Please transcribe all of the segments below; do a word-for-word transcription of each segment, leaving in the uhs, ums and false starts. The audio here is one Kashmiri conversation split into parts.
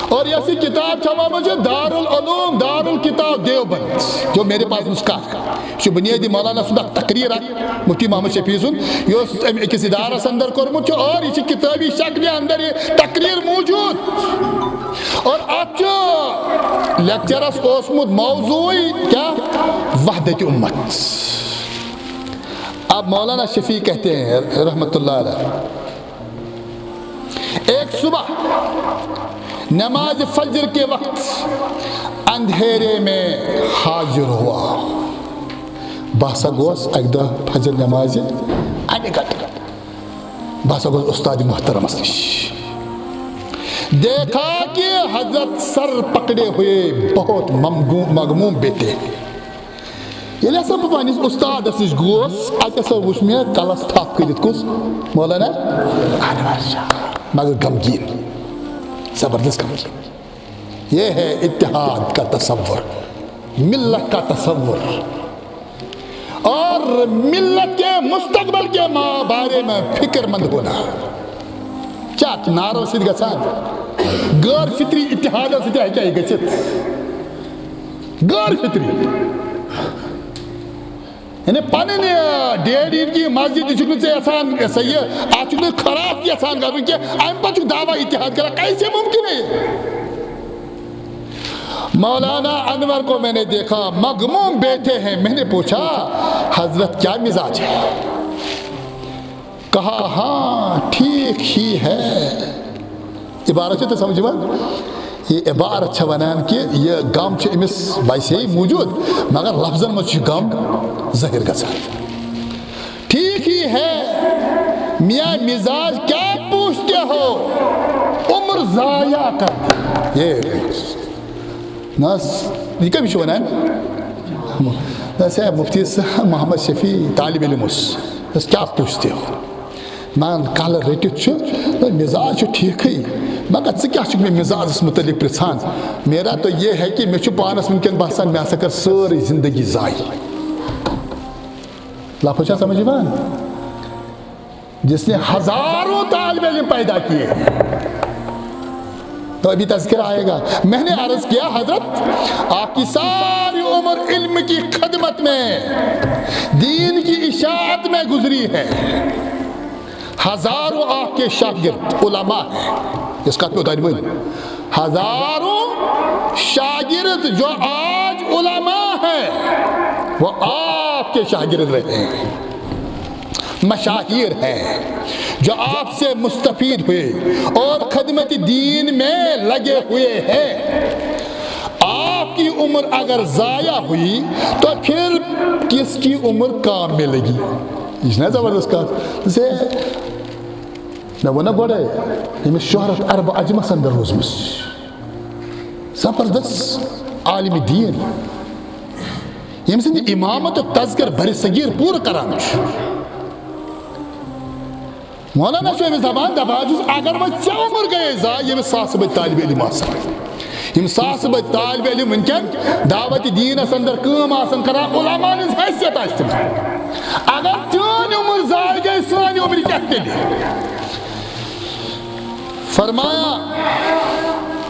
اور یۄس یہِ کتاب چھپٲومٕژ چھِ دارالعلوم دارالکتاب دیوبند، جو میرے پاس نسخہ ہے، یہِ چھُ بنیادی مولانا سُنٛد اکھ تقریر اکھ، مفتی محمد شفیع سُنٛد، یہِ اوس أمۍ أکِس ادارس اندر کوٚرمُت چھُ، اور یہِ چھِ کتٲبی شکلہِ اندر یہِ تقریر موجود۔ اور اتھ چھُ لیکچرس اوسمُت موضوعی کیا؟ وحدت امت۔ اب مولانا شفیع کہتے ہیں رحمت اللہ علیہ، ایک صبح نماز فجر کے وقت اندھیرے میں حاضر ہوا۔ بہٕ ہسا گوس اکہِ دۄہ فجر نمازِ انہِ گٹہٕ۔ بہٕ ہسا گوس استاد محترمس نِش۔ دیکھا کہ حضرت سر پکڑے ہوئے بہت ممگو-، مغموم بیٹھے۔ ییٚلہِ ہسا بہٕ پننِس استادس نِش گوس، اتہِ ہسا وُچھ مےٚ کلس تھپھ کٔرِتھ کُس؟ مولانا انور شاہ۔ مگر غمگیٖن، زبردست غمگیٖن۔ یہ ہے اتحاد کا تصور، ملت کا تصور اور ملت کے مستقبل کے ما-، بارے میں فکر مند ہونا۔ کیا نعرو سۭتۍ گژھان؟ غٲر فطری اتحادو سۭتۍ ہیٚکیٛاہ یہِ گٔژھِتھ؟ غٲر فطری۔ یعنی پنٕنۍ، آ، ڈیڈ عیٖد کی مسجد تہِ چھُکھ نہٕ ژےٚ یژھان، یہِ ہسا یہِ، اتھ چھُکھ نہٕ خراب تہِ یژھان کرُن کینٛہہ، امہِ پتہٕ چھُکھ دعویٰ اتحاد کران، کیسے ممکن ہے یہ؟ مولانا انور کو میں نے دیکھا، مغموم بیٹھے ہیں۔ میں نے پوچھا، حضرت کیا مزاج ہے؟ کہا، ہاں، ٹھیک ہی ہے۔ عبارت چھِ تۄہہِ سمجھ یِوان؟ یہِ عبارت چھےٚ ونان کہِ یہِ غم چھُ أمِس ویسے ہی موجود، مگر لفظن منٛز چھُ یہِ غم ظٲہِر گژھان۔ ٹھیک ہی ہے، میاں مزاج کیا پوچھتے ہو، عمر ضائع کر دی۔ یہ نہ حظ، یہِ کٔمِس چھُ ونان؟ نہ حظ، ہے، مفتی صٲب محمد شفیع طالب علم اوس۔ نہ حظ، کیا پوچھتے ہو؟ مان کل رٔٹِتھ چھُ، نہ، مزاج چھُ ٹھیکھٕے، مگر ژٕ کیٛاہ چھُکھ مےٚ مزاجس متعلق پرژھان؟ میرا تو یہ ہے کہ مےٚ چھُ پانس وٕنکیٚن باسان مےٚ ہسا کٔر سٲرٕے زندگی ضایع۔ لفظ چھا سمجھ یِوان؟ جس نے ہزاروں طالب علم پیدا کیے، تو ابھی تذکرہ آئے گا۔ میں نے عرض کیا، حضرت، آپ کی ساری عمر علم کی خدمت میں، دین کی اشاعت میں گزری ہے۔ ہزاروں آپ کے شاگرد علماء ہیں۔ اس کا تو دارمن ہزاروں شاگرد جو آج علماء ہیں، وہ آپ کے شاگرد رہے ہیں، مشاہیر ہیں، جو آپ سے مستفید ہوئے اور خدمت دین میں لگے ہوئے ہیں۔ آپ کی عمر اگر ضائع ہوئی تو پھر کس کی عمر کام میں لگی؟ یہ نا زبردست کتھ۔ مےٚ ووٚن نا گۄڈَے، ییٚمِس شہرت عربہٕ عجمس اندر روٗزمٕژ چھِ۔ زبردست عالم دین، ییٚمہِ سٕنٛدِ امامتُک تذکر بر صغیر پوٗرٕ کران چھُ۔ مولانا چھُ أمِس دپان، دپان چھُس، اگر وۄنۍ ژےٚ عمر گٔیے ضایع، ییٚمِس ساسہٕ بٔدۍ طالب علم آسان، یِم ساسہٕ بٔدۍ طالب علم وٕنکیٚن دعوت دینس اندر کٲم آسان کران، علماء ہٕنٛز حیثیت آسہِ تِمن۔ اگر چٲنۍ عمر ضایع گٔے، سٲنۍ عمر کیٛاہ تیٚلہِ؟ فرمایا،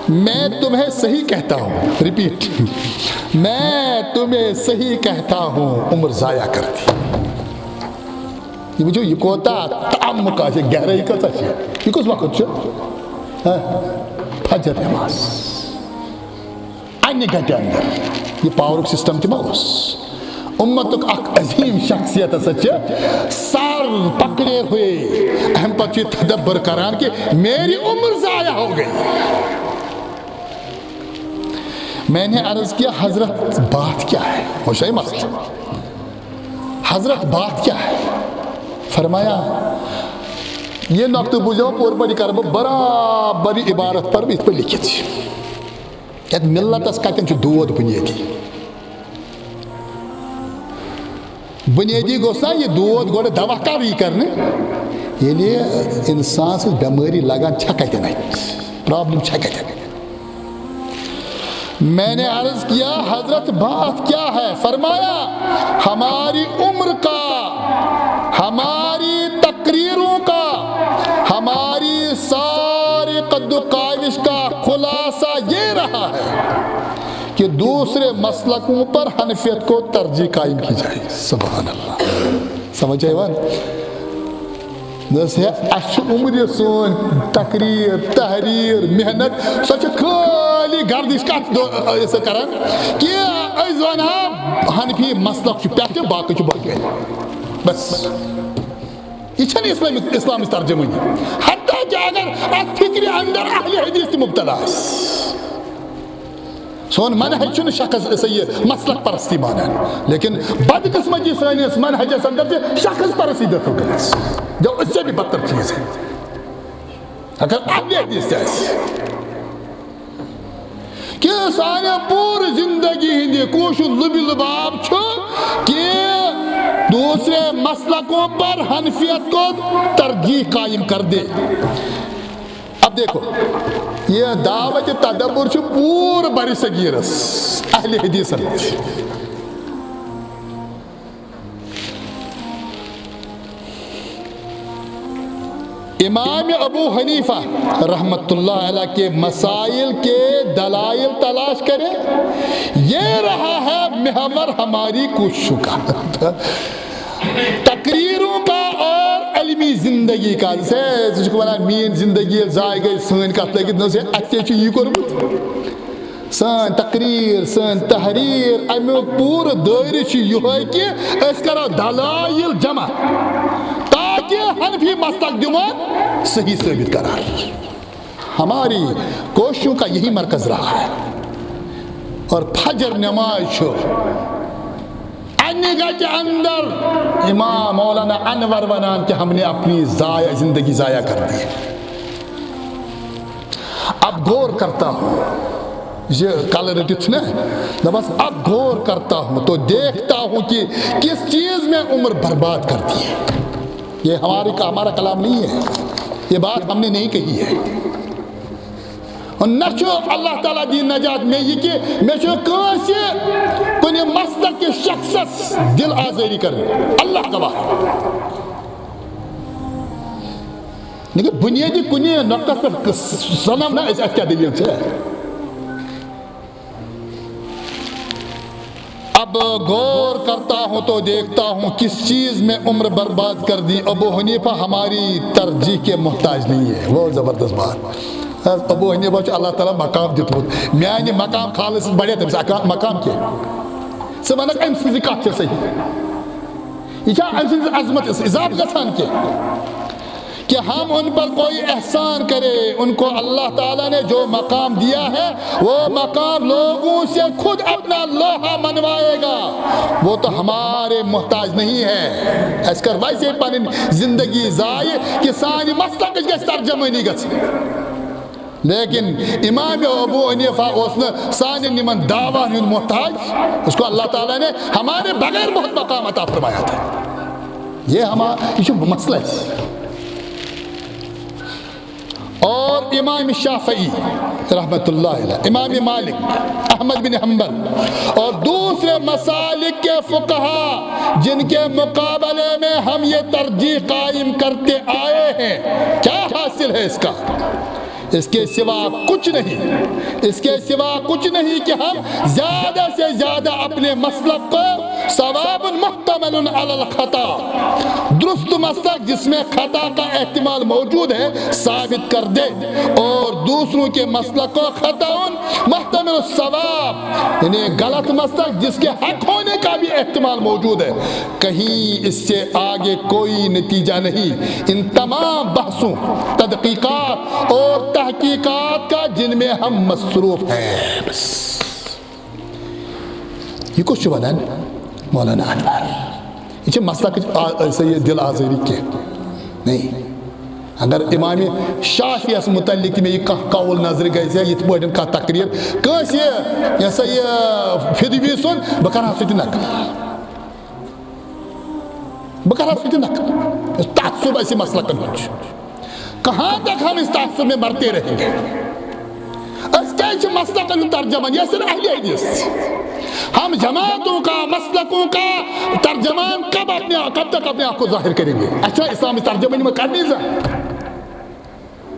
میں تمہیں صحیح کہتا ہوں، ریپیٹ، میں تمہیں صحیح کہتا ہوں، عمر ضایع کر دی۔ یہِ وٕچھِو، یہِ کوٗتاہ تعمق آسہِ، گہرٲیی کۭژاہ چھِ۔ یہِ کُس وقت چھُ؟ ہہ؟ فجر نماز۔ انہِ گٹہِ اندر۔ یہِ پاورُک سسٹم تہِ ما اوس؟ امتُک اکھ عظیم شخصیت ہسا چھِ سر پکڑے ہوئے۔ اَمہِ پتہٕ چھُ یہِ تدبر کران کہ میری عمر ضایع ہو گئی۔ میں نے عرض کیا، حضرت بات کیا ہے؟ وہ شاہی مسئلہ۔ حضرت بات کیا ہے؟ فرمایا، یہ نقطہ بوٗزِو پوٗرٕ پٲٹھۍ، یہِ کرٕ بہٕ برابر، یہِ عبارت پرٕ بہٕ یِتھ پٲٹھۍ لیکھِتھ چھِ۔ یتھ ملتس کتٮ۪ن چھُ دود بنیٲدی؟ بنیٲدی گوٚژھ نا یہِ دود گۄڈٕ دوا کر یی کرنہٕ؟ ییٚلہِ انسان سٕنٛز بٮ۪مٲری لگان چھےٚ کتٮ۪ن اتہِ؟ پرابلم چھےٚ کتٮ۪ن؟ میں نے عرض کیا، حضرت بات کیا ہے؟ فرمایا، ہماری عمر کا، ہماری تقریروں کا، ہماری ساری قد و کاوش کا خلاصہ کہ دوسرے مسلکوں پر حنفیت کو ترجیح قائم کی جائے۔ سبحان اللہ۔ سمجھ آئی بات؟ دوٚپُس، ہے، اَسہِ چھُ عمرِ سٲنۍ تقریر، تحریر، محنت، سۄ چھِ خٲلی گردش کتھ دو-، سۄ کران کہ أسۍ ونہو حنفی مسلک چھُ پٮ۪ٹھٕ، باقٕے چھُ بۄنہٕ کَنہِ۔ بس۔ یہِ چھَنہٕ اسلامٕچ، اسلامٕچ ترجمٲنی۔ حتیٰ کہ اگر اتھ فکرِ اندر اہل حدیث تہِ مبتلا آسہِ۔ سون منہج چھُنہٕ شخص، سا یہِ مسلک پرستی مانان، لیکن بدقسمتی سٲنِس منہجس اندر چھِ شخص پرستی دٲخل گٔمٕژ۔ جو اس سے بھی بدتر چیز ہے۔ اگر اہل حدیث تہِ آسہِ کہ سانہِ پوٗرٕ زندگی ہٕنٛدِ کوٗشِش لُبہِ لُباب چھُ کہ دوسرے مسلکوں پر حنفیت کو ترجیح قائم کر دے۔ اب دیکھو، یہ دعوت تدبر چھُ پوٗرٕ بر صغیرس اہل حدیثن۔ امام ابو حنیفہ رحمۃ اللہ علیہ کے مسائل کے دلائل تلاش کریں، یہ رہا ہے محور ہماری کوششوں کا۔ تقریروں کا اور علمی زندگی کا۔ زِ سُہ چھُ وَنان، میٛٲنۍ زندگی ییٚلہِ ضایع گٔے، سٲنۍ کَتھ لٔگِتھ نہٕ، زِ اَسہِ تہِ چھُ یی کوٚرمُت۔ سٲنۍ تقریر، سٲنۍ تحریر، اَمیُک پوٗرٕ دٲیرٕ چھُ یِہوٚے کہِ أسۍ کَرو دلائل جمع، تاکہِ حنفی مسلک دِمون صحیح ثٲبِت قرار۔ ہماری کوششوں کا یہی مرکز رہا ہے۔ اور فجر نماز چھُ اَنہِ گَٹہِ اندر امام مولانا انور ونان کہ ہم نے اپنی ضائع، زندگی ضائع کر دی۔ اب غور کرتا ہوں، یہ کل رٹت نا، دپس اب غور کرتا ہوں تو دیکھتا ہوں کہ کس چیز میں عمر برباد کر دی ہے۔ یہ ہماری، ہمارا کلام نہیں ہے، یہ بات ہم نے نہیں کہی ہے۔ نہ چھُ اللہ تعالیٰ دِیِن نجات مےٚ یہِ کہِ مےٚ چھُ کٲنٛسہِ کُنہِ مسلک کِس شخصس دِل آزٲری کرٕنۍ۔ اللہ گواہ۔ لیکن بُنیٲدی کُنہِ نۄقطس پٮ۪ٹھ سنو نہ أسۍ، اَتھ کیٛاہ دٔلیٖل چھےٚ؟ اب غور کرتا ہوں تو دیکھتا ہوں کس چیز میں عمر برباد کر دی۔ ابو حنیفہ ہماری ترجیح کے محتاج نہیں ہے۔ وہ زبردست بات۔ ابو حنیفہ چھُ اللہ تعالیٰ مقام دیُتمُت۔ میانہِ مقام خالص بڑے تٔمِس اکا-، مقام کینٛہہ۔ ژٕ وَنکھ أمۍ سٕنٛز یہِ کَتھ چھےٚ صحیح۔ یہِ چھا أمۍ سٕنٛز عظمت اضافہٕ گژھان کینٛہہ؟ کہ ہم ان پر کوئی احسان کرے، ان کو اللہ تعالیٰ نے جو مقام دیا ہے، وہ مقام لوگوں سے خود اپنا لوہا منوائے گا، وہ تو ہمارے محتاج نہیں ہے۔ اَسہِ کٔر ویسے پنٕنۍ زندگی ضایع کہ سانہِ مسلکٕچ گژھِ ترجمٲنی گژھٕنۍ۔ لیکن امام ابو حنیفہ اوس نہٕ سانٮ۪ن یِمن دعویٰ ہن ہُنٛد محتاج، اس کو اللہ تعالیٰ نے ہمارے بغیر بہت مقام عطا فرمایا تھا۔ یہ ہما-، یہ چھُ مسئلہ اَسہِ۔ اور امام شافعی رحمۃ اللہ علیہ، امام مالک، احمد بن حنبل اور دوسرے مسالک کے فقہا جن کے مقابلے میں ہم یہ ترجیح قائم کرتے آئے ہیں، کیا حاصل ہے اس کا؟ اس کے سوا کچھ نہیں، اس کے سوا کچھ نہیں کہ ہم زیادہ سے زیادہ اپنے مسلک کو صواب محتمل علی الخطا، درست مسلک جس میں خطا کا احتمال موجود ہے، ثابت کر دے اور دوسروں کے مسلک کو خطا محتمل الصواب، یعنی غلط مسلک جس کے حق ہونے کا بھی احتمال موجود ہے، کہیں اس سے آگے کوئی نتیجہ نہیں۔ ان تمام بحثوں، تدقیقات اور تحقیقات کا جن میں ہم مصروف ہیں۔ بس۔ یہ کُس چھُ ونان؟ مولانا انور۔ یہ چھُ مسلک آ-، سا یہ دل آزٲری کینٛہہ۔ نہیں۔ اگر امام شافعیس متعلق تہِ مےٚ یہِ کانٛہہ قول نظرِ گژھِ یا یِتھ پٲٹھۍ کانٛہہ تقریر کٲنٛسہِ یہِ، یہِ ہسا یہِ فدوی سُنٛد، بہٕ کرٕ ہا سُہ تہِ نقل۔ بہٕ کرٕ ہا سُہ تہِ نقل۔ یُس تعصب اَسہِ مسلکن ہُنٛد چھُ۔ کہاں تک ہم اس تعصب میں مرتے رہیں گے؟ أسۍ کیٛازِ چھِ مسلکن ہُنٛد ترجمان؟ یہ صرف اہل حدیث۔ ہم جماعتوں کا، مسلکوں کا ترجمان کب اپنے، کب تک اپنے آپ کو ظاہر کریں گے؟ اچھا، اسلام اس ترجمہ میں کرنی ذرا۔